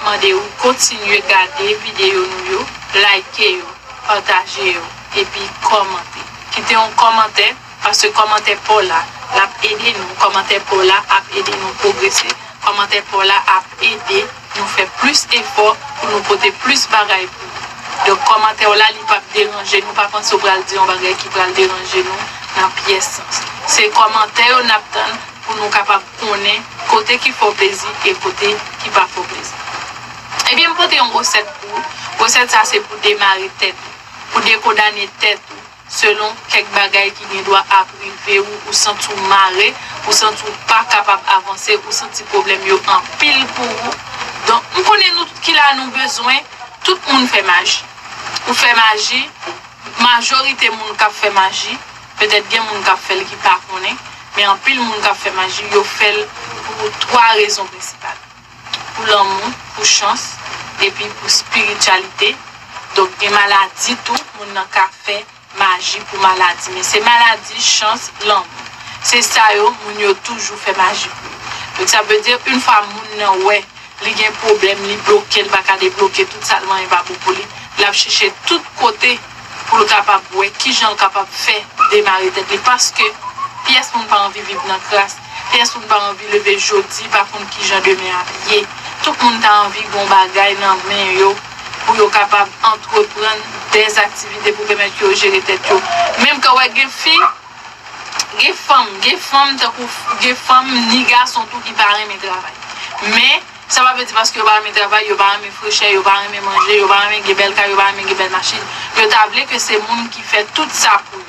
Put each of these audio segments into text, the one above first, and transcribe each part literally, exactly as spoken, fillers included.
mande w kontinye gade videyo nou yo, like yo, pataje yo, epi kòmante. Kite yon kòmantè, paske kòmantè pa w la, l ap ede nou. Kòmantè pa w la ap ede nou pwogrese. Kòmantè pa w la ap ede nou fè plis efò pou nou pote plis bagay pou ou. Donk, kòmantè w la, li p ap deranje nou. Pa panse w pral di yon bagay ki pral deranje nou nan pyès sans. Se kòmantè yo n ap tann pou nou kapab konnen kote ki fè w plezi e kote ki pa fè w plezi. Ebyen, m pote yon resèt pou ou. Resèt sa se pou demare tèt ou, pou dekondane tèt ou selon kèk bagay ki gen dwa ap rive ou, ou santi w mare, ou santi w pa kapab avanse, ou santi pwoblèm yo anpil pou ou. Donk, m konnen nou tout ki la nou bezwen, tout moun fè maji. Ou fè maji, majorite moun k ap fè maji, petèt gen moun k ap fè l ki pa konnen, men anpil moun k ap fè maji, yo fè l pou twa rezon prensipal. Pou lanmou, pou chans, epi pou espirityalite. Donk, gen maladi tou, moun nan ka fè maji pou maladi. Men se maladi, chans, lanmou. Se sa yo, moun yo toujou fè maji pou yo. Donk, sa vle di, yon fwa moun nan wè li gen pwoblèm, li bloke, li pa ka debloke, tout sa l manyen pa bon pou li, l ap chèche tout kote pou l kapab wè kijan l kapab fè demare tèt li. Paske pyès moun pa anvi viv nan kras, pyès moun pa anvi leve jodi, pa konn kijan demen ap ye. Tout moun ta anvi gen yon bagay nan men yo pou yo kapab antreprann dèzaktivite pou pèmèt yo jere tèt yo. Menm ke w wè gen fi, gen fanm, gen fanm tankou, gen fanm ni gason tou ki pa renmen travay. Men, sa pa vle di paske yo pa renmen travay, yo pa renmen frechè, yo pa renmen manje, yo pa renmen gen bèl kay, yo pa renmen gen bèl machin, yo ta vle ke se moun ki fè tout sa pou yo.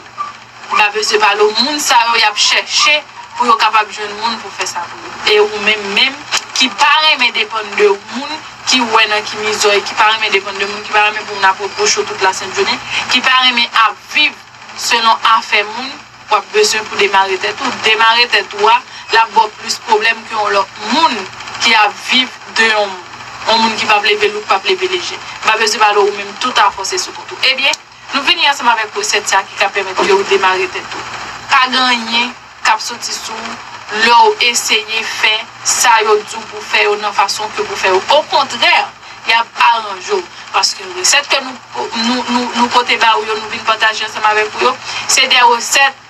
M pa bezwen pale w, moun sa yo, y ap chèche pou yo kapab jwenn moun pou fè sa pou yo. E ou menm menm, ki pa renmen depann de moun, ki wè nan ki mizè w ye, ki pa renmen depann de moun, ki pa renmen pou moun ap repwoche w tout lasent jounen, ki pa renmen ap viv selon afè moun, w ap bezwen pou demare tèt ou. Demare tèt ou a, l ap ba w plis pwoblèm ke yon lòt moun ki ap viv de yon moun. Yon moun ki p ap leve lou, ki p ap leve leje. M pa bezwen pale w, ou menm, tout afè w se sou kont ou. Ebyen, nou vini ansanm avèk resèt sa ki ka pèmèt ke w demare tèt ou. Pa gen anyen k ap soti sou ou lè w eseye fè sa yo di w pou fè yo nan fason ke pou fè yo. Okontrè, y ap aranje w. Paske resèt ke nou, nou, nou, nou pote ba ou yo, nou vin pataje ansanm avèk ou yo, se de resèt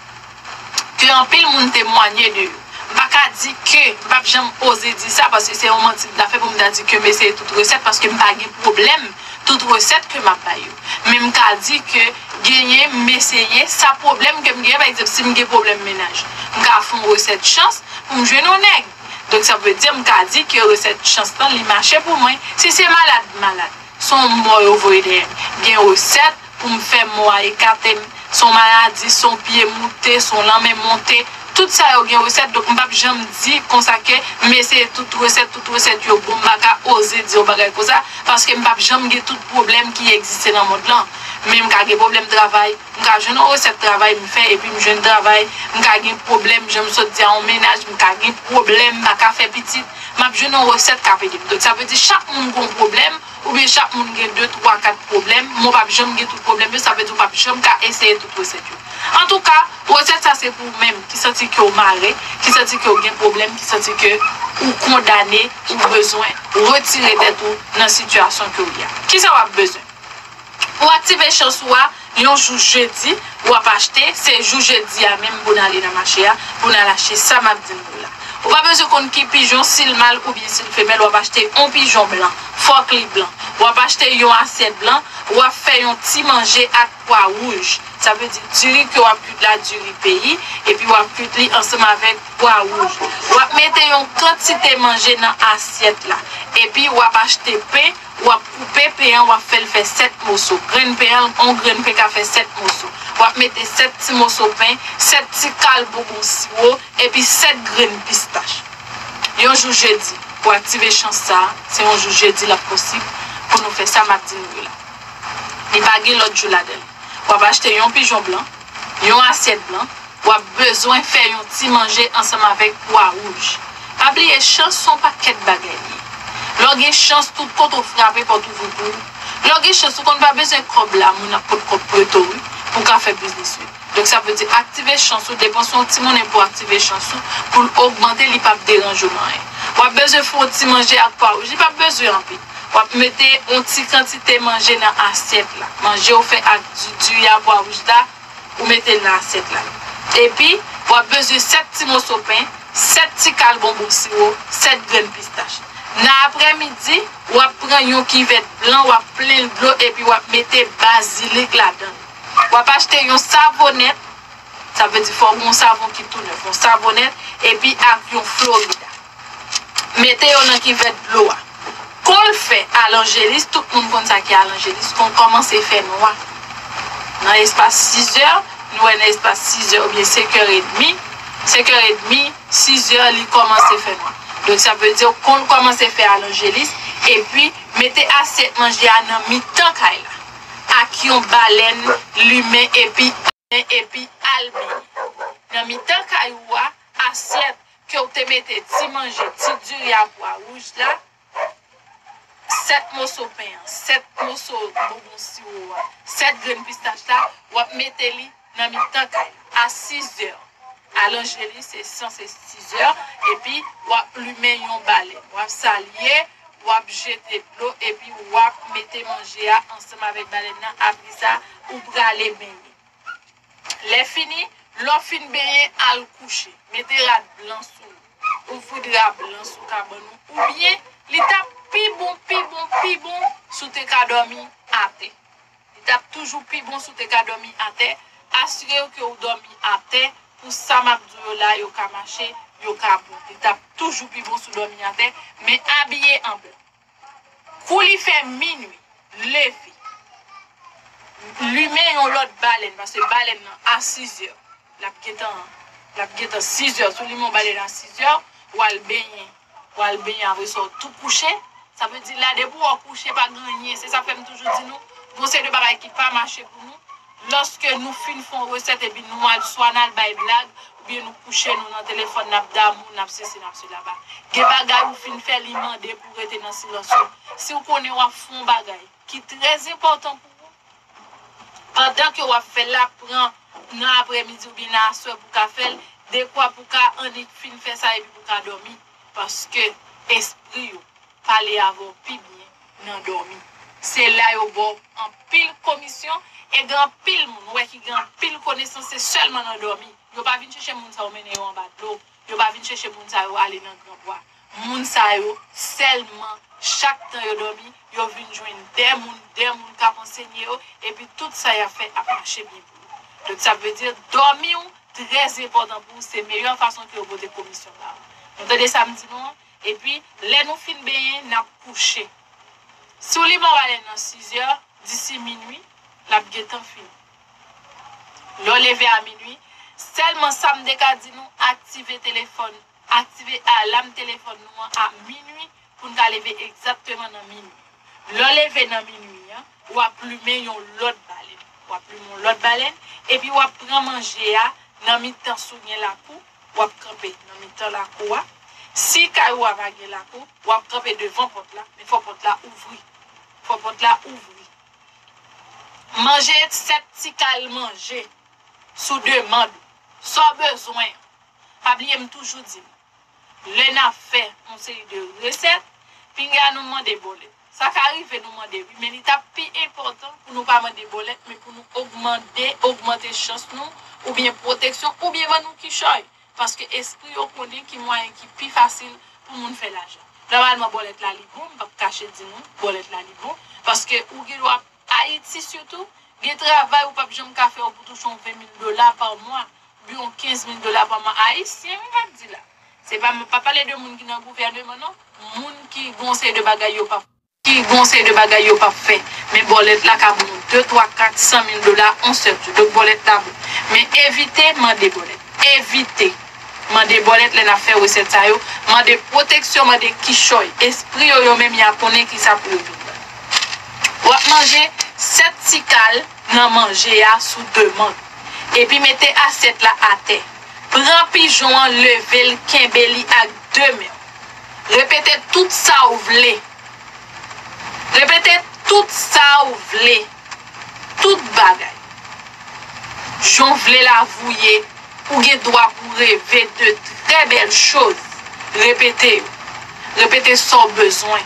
ke anpil moun temwanye de yo. M pa ka di ke, m p ap janm oze di sa, paske se yon manti m ta fè pou m ta di ke m eseye tout resèt, paske m pa gen pwoblèm tout resèt ke m ap bay yo. Men m ka di ke genyen, m eseye, sa pwoblèm ke m genyen, pa egzanp, si m gen pwoblèm mennaj, m ka fè yon resèt chans pou m jwenn yon nèg. Donk, sa vle di, m ka di ke resèt chans lan, li mache pou mwen. Si se malad, m malad. Se yon mò yo voye dèyè m. Gen resèt pou m fè mò a ekate m. Se yon maladi, se yon pye moute, se yon lanmen monte. Tout sa yo gen resèt, donk m p ap janm di konsa ke m eseye tout resèt, tout resèt yo bon, m pa ka oze di yon bagay konsa, paske m p ap janm gen tout pwoblèm ki egziste nan mond lan. Men m ka gen pwoblèm travay, m ka jwenn yon resèt travay m fè, epi m jwenn travay, m ka gen pwoblèm, jan m sot di a, yon mennaj, m ka gen pwoblèm, m pa ka fè pitit, m ap jwenn yon resèt k ap ede m. Donk, sa vle di chak moun gen yon pwoblèm, oubyen chak moun gen de, twa, kat pwoblèm, men w p ap janm gen tout pwoblèm yo, sa vle di w p ap janm ka eseye tout resèt yo. Antouka, resèt sa se pou ou menm ki santi ke w mare, ki santi ke w gen pwoblèm, ki santi ke ou kondane, ou bezwen retire tèt ou nan sitiyasyon ke w ye a. Kisa w ap bezwen? Pou aktive chans ou a, yon jou jedi, w ap achte, se jou jedi a menm pou n ale nan mache a, pou n al achte sa m ap di nou la. Ou pa bezwen konn ki pijon, si l mal oubyen si l femèl, w ap achte yon pijon blan, fòk li blan. W ap achte yon asyèt blan, w ap fè yon ti manje ak pwa wouj. Sa vle di diri ke w ap kuit la, diri peyi, epi w ap kuit li ansanm avèk pwa wouj. W ap mete yon kantite manje nan asyèt la, epi w ap achte pen, w ap koupe pen an, w ap fè l fè sèt moso. Grenn pen an, yon grenn pen ka fè sèt moso. W ap mete sèt ti moso pen, sèt ti kal bonbon siwo, epi sèt grenn pistach. Yon jou jedi, pou aktive chans sa a, se yon jou jedi l ap posib pou nou fè sa m ap di nou yo la. Li pa gen lòt jou ladan l. W ap achte yon pijon blan, yon asyèt blan, w ap bezwen fè yon ti manje ansanm avèk pwa wouj. Pa bliye, chans se yon pakèt bagay li ye. Lè w gen chans, tout kote w frape, pòt ouvri pou ou. Lè w gen chans, ou konn pa bezwen kòb la, moun ap pot kòb prete w, wi, pou w ka fè biznis, wi. Donk, sa vle di, aktive chans ou, depanse yon ti monnen pou aktive chans ou, pou l ogmante, li p ap deranje w nan anyen. W ap bezwen fè yon ti manje ak pwa wouj, li p ap bezwen anpil. W ap mete yon ti kantite manje nan asyèt la. Manje w fè ak di, diri a pwa wouj la, ou mete l nan asyèt la. Epi, w ap bezwen sèt ti moso pen, sèt ti kal bonbon siwo, sèt grenn pistach. Nan aprèmidi, w ap pran yon kivèt blan, w ap plen l dlo, epi w ap mete bazilik ladan l. W ap achte yon savonèt, sa vle di fò w gen yon savon ki tou nèf, yon savonèt, epi ak yon Florida. Mete yo nan kivèt dlo a. Kon l fè alanjelis, tout moun konn sa ki alanjelis, kon l kòmanse fè nwa. Nan espas sizè, nou wè nan espas sizè oubyen senkè edmi, senkè edmi, sizè, li kòmanse fè nwa. Donk, sa vle di, kon l kòmanse fè alanjelis, epi mete asyèt manje a nan mitan kay la, ak yon balèn limen epi, epi al benyen. Nan mitan kay ou a, asyèt ke w te mete ti manje, ti diri a pwa wouj la, sèt moso pen an, sèt moso bonbon siwo a, sèt grenn pistach la, w ap mete li nan mitan kay la, a sizè. Alanjelis se sanse sizè, epi w ap limen yon balèn. W ap salye, w ap jete dlo, epi w ap mete manje a ansanm avèk balèn nan. Apre sa, ou prale benyen. Lè fini, lè w fin benyen, al kouche. Mete rad blan sou ou. Ouvri dra blan sou kabann ou. Oubyen, li t ap pi bon, pi bon, pi bon si w te ka dòmi atè. Li t ap toujou pi bon si w te ka dòmi atè. Asire w ke w dòmi atè pou sa m ap di w yo la, yo ka mache, yo ka bon. Li t ap toujou pi bon si w dòmi atè, men abiye an blan. Kou li fè minui, leve. Limen yon lòt balèn, paske balèn nan a sizè. L ap gentan, l ap gentan sizè. Si w limen yon balèn a sizè, w al benyen. W al benyen, apre sa w tou kouche. Sa vle di la, depi w kouche, pa gen anyen. Se sa k fè m toujou di nou, gon seri de bagay ki pa mache pou nou. Lòske nou fin fè yon resèt epi nou al, swa n al bay blag, oubyen nou kouche, nou nan telefòn, n ap damou, n ap sesi, n ap sela. Gen bagay ou fin fè, li mande pou w rete nan silans ou. Si w konnen w ap fè yon bagay ki trè enpòtan pou ou, pandan ke w ap fè l la, pran nan aprèmidi oubyen nan aswè pou w ka fè l, dekwa pou w ka annik fin fè sa epi pou w ka dòmi. Paske espri yo pale avè w pi byen nan dòmi. Se la yo ba w anpil komisyon, e gen anpil moun, ou wè, ki gen anpil konesans, se sèlman nan dòmi. Yo pa vin chèche moun sa yo mennen yo anba dlo. Yo pa vin chèche moun sa yo ale nan gran bwa. Moun sa yo, sèlman, chak tan yo dòmi, yo vin jwenn de moun, de moun k ap ansenye yo, epi tout sa y ap fè ap mache byen pou yo. Donk, sa vle di, dòmi w trè enpòtan pou ou, se meyè fason ke yo pote komisyon ba ou. Nou tande sa m di nou an? Epi, lè nou fin benyen, n ap kouche. Si w limen balèn nan sizè, disi minui, l ap gentan fini. Lè w leve a minui, sèlman sa m te ka di nou, aktive telefòn, aktive alam telefòn nou an a minui pou n ka leve egzakteman nan minui. Lè w leve nan minui an, w ap limen yon lòt balèn. W ap limen yon lòt balèn, epi w ap pran manje a nan mitan, si w gen lakou, w ap kanpe nan mitan lakou a. Si kay ou a pa gen lakou, w ap kanpe devan pòt la, men fò pòt la ouvri. Fò pòt la ouvri. Manje sèt ti kal manje sou demann ou. Sa w bezwen an. Pa bliye m toujou di nou, lè n ap fè yon seri de resèt, pinga nou mande bòlèt. Sa ka rive nou mande wi, men li t ap pi enpòtan pou nou pa mande bòlèt, men pou nou ogmante, ogmante chans nou, oubyen pwoteksyon, oubyen ban nou kichòy. Paske espri yo konnen ki mwayen ki pi fasil pou moun fè lajan. Nòmalman, bòlèt la li bon, m p ap kache di nou, bòlèt la li bon. Paske ou gen dwa, Ayiti sitou, gen travay ou p ap janm ka fè pou touche yon ven mil dola pa mwa, oubyen yon kenz mil dola pa mwa. Ayisyen, wi, m ap di la. Se pa, m pa pale de moun ki nan gouvèneman, non. Moun ki gon seri de bagay yo p ap ki gon seri de bagay yo p ap fè. Men bòlèt la ka ban nou de, twa, kat san mil dola yon sèl jou. Donk, bòlèt la bon. Men evite mande bòlèt. Evite mande bòlèt lè n ap fè resèt sa yo. Mande pwoteksyon, mande kichòy. Espri yo, yo menm, y a konnen ki sa pou yo vin ban nou. W ap manje sèt ti kal nan manje a sou demann. Epi mete asyèt la atè. Pran pijon an, leve l, kenbe li ak de men w. Repete tout sa w vle. Repete tout sa w vle. Tout bagay. Jan w vle lavi w ye, ou gen dwa pou w reve de trè bèl choz. Repete yo. Repete sa w bezwen.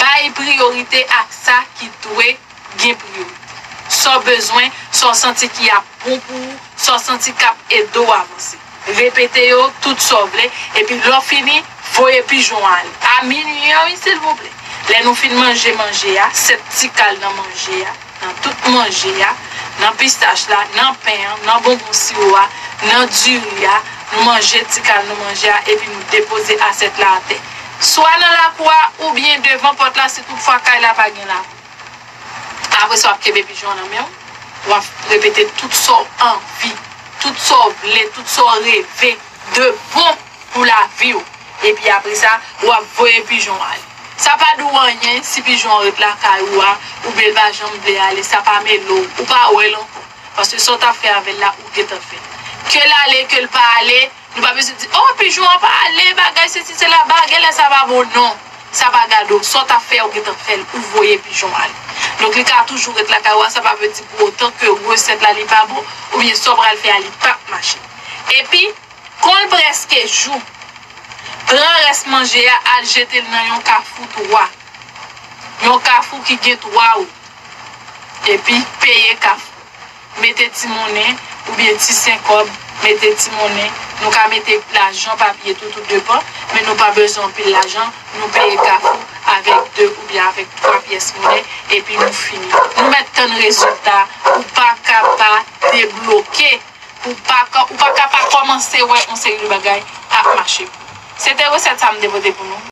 Pa Bay priyorite ak sa ki dwe gen priyorite. Sa w bezwen, sa w santi ki ap bon pou ou, sa w santi k ap ede w avanse. Repete yo tout sa w vle, epi lè w fini, voye pijon an ale. A minui an, wi, silvouplè. Lè nou fin manje manje a, sèt ti kal nan manje a, nan tout manje a, nan pistach la, nan pen an, nan bonbon siwo a, nan diri a, nou manje ti kal nou manje a, epi nou depoze asyèt la atè. Swa nan lakou a, oubyen devan pòt la, si toutfwa kay la pa gen lakou. Apre sa, w ap kenbe pijon an nan men w, w ap repete tout sa w anvi, tout sa w vle, tout sa w reve de bon pou lavi w. Epi apre sa, w ap voye pijon an ale. Sa pa di w anyen si pijon an ret lakay ou a, oubyen l pa janm vle ale, sa pa mele w, ou pa wè l ankò. Paske sa w t ap fè avè l la, ou gentan fè l. Ke l ale, ke l pa ale, nou pa bezwen di, oh, pijon an pa ale, bagay sesi, sela, bagay la, sa pa bon, non. Sa pa gade w, sa w t ap fè, ou gentan fè l, ou voye pijon an ale. Donk, li ka toujou ret lakay ou a, sa pa vle di pou otan ke resèt la, li pa bon, oubyen sa w pral fè a, li p ap mache. Epi, kon l prèske jou, pran rès manje a, al jete l nan yon kafou twa. Yon kafou ki gen twa ou. Epi, peye kafou. Mete ti monnen oubyen ti senkòb, mete ti monnen. Nou ka mete lajan papye tou, tou depan, men nou pa bezwen anpil lajan. Nou peye kafou avèk de oubyen avèk twa pyès monnen, epi nou fini. Nou mèt tann rezilta. Ou pa ka pa debloke. Ou pa ka, ou pa ka pa kòmanse wè yon seri de bagay ap mache. Se te resèt sa m te pote pou nou.